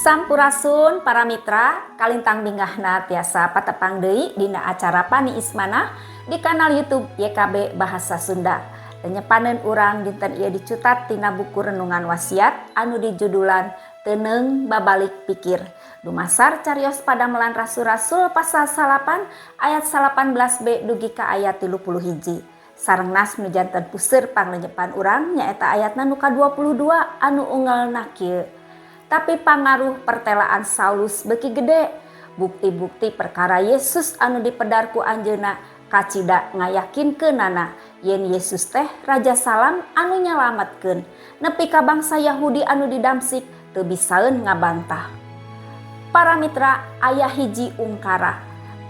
Sampurasun para mitra, kalintang bingahna tiasa patepang deui dina acara Paniis Manah di kanal YouTube YKB Bahasa Sunda. Lenyepaneun urang dinten ieu dicutat tina buku Renungan Wasiat anu dijudulan Teuneung Babalik Pikir. Dumasar carios padamelan Rasul-rasul pasal 9 ayat 18b dugi ka ayat 31. Sareng nas nu janten puseur panglenyepan urang nyaeta ayatna nu ka-22 anu unggelna kieu. Tapi pangaruh pertelaan Saulus beuki gede. Bukti-bukti perkara Yesus anu dipedar ku anjeunna kacida ngayakinkeunana yen Yesus teh Raja Salam anu nyalametkeun. Nepi ka bangsa Yahudi anu di Damsik teu bisaeun ngabantah. Para mitra, aya hiji ungkara.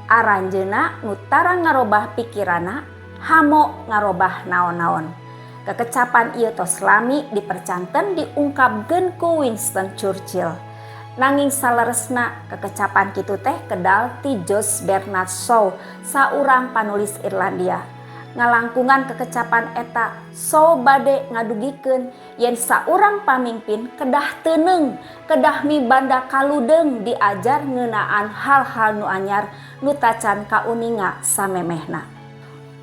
Aranjeuna nu tara ngarobah pikirana, hamo ngarobah naon-naon. Kekecapan ieu tos lami dipercanten diungkapkeun ku Winston Churchill. Nanging saleresna kekecapan kitu teh kedal ti George Bernard Shaw, saurang panulis Irlandia. Ngalangkungan kekecapan eta, Shaw bade ngadugikeun yen saurang pamimpin kedah teuneung, kedah mibanda kaludeung diajar ngeunaan hal-hal nu anyar nu tacan kauninga samemehna.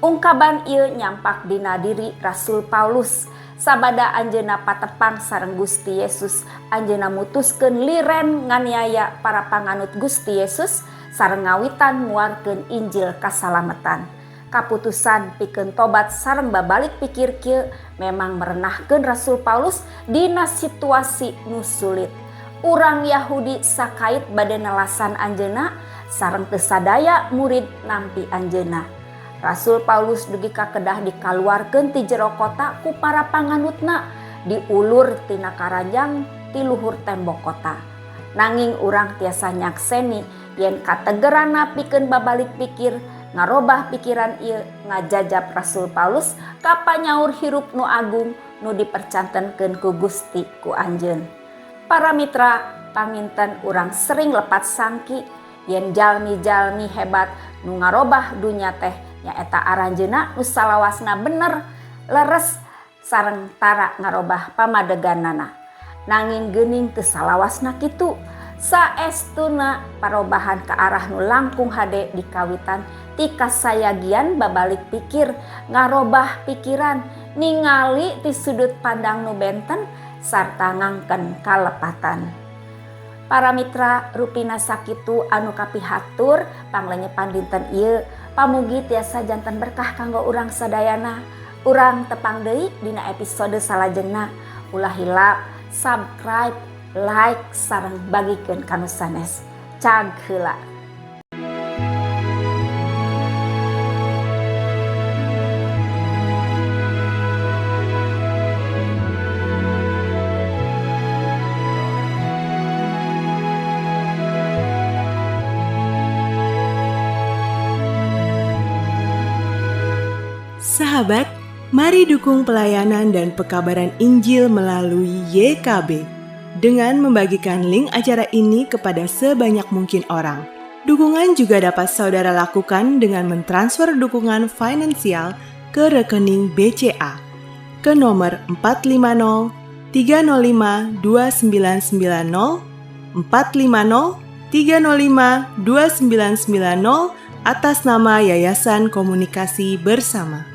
Ungkaban ieu nyampak dina diri Rasul Paulus. Sabada anjeunna patepang sareng Gusti Yesus, anjeunna mutuskeun liren nganiaya para panganut Gusti Yesus sareng ngawitan muarkeun Injil kasalametan. Kaputusan pikeun tobat sareng babalik pikir kieu memang merenahkeun Rasul Paulus dina situasi nu sulit. Urang Yahudi sakait bade nelasan anjeunna sareng teu sadaya murid nampi anjeunna. Rasul Paulus dugi ka kedah dikaluarkeun ti jero kota ku para panganutna, diulur tina karanjang ti luhur tembok kota. Nanging urang tiasa nyakseni yen kategeranna pikeun babalik pikir, ngarobah pikiran ieu ngajajab Rasul Paulus ka panyaur hirup nu agung nu dipercantenkeun ku Gusti ku anjeun. Para mitra, panginten urang sering lepat sangki yen jalmi-jalmi hebat nu ngarobah dunya teh nyaeta aranjeunna nu salawasna bener, leres sareng tara ngarobah pamadeganana. Nanging geuning teu salawasna kitu. Saestuna parobahan ka arah nu langkung hade dikawitan ti kasayagian babalik pikir, ngarobah pikiran, ningali ti sudut pandang nu benten sarta ngangken kalepatan. Para mitra, rupina sakitu anu kapihatur panglenyepan dinten ieu. Pamugi tiasa janten berkah kanggo urang sadayana. Urang tepang deui dina episode salajengna. Ulah hilap subscribe, like, sareng bagikeun ka nu sanes. Cag heula. Sahabat, mari dukung pelayanan dan pekabaran Injil melalui YKB dengan membagikan link acara ini kepada sebanyak mungkin orang. Dukungan juga dapat saudara lakukan dengan mentransfer dukungan finansial ke rekening BCA ke nomor 450 305 2990 450 305 2990 atas nama Yayasan Komunikasi Bersama.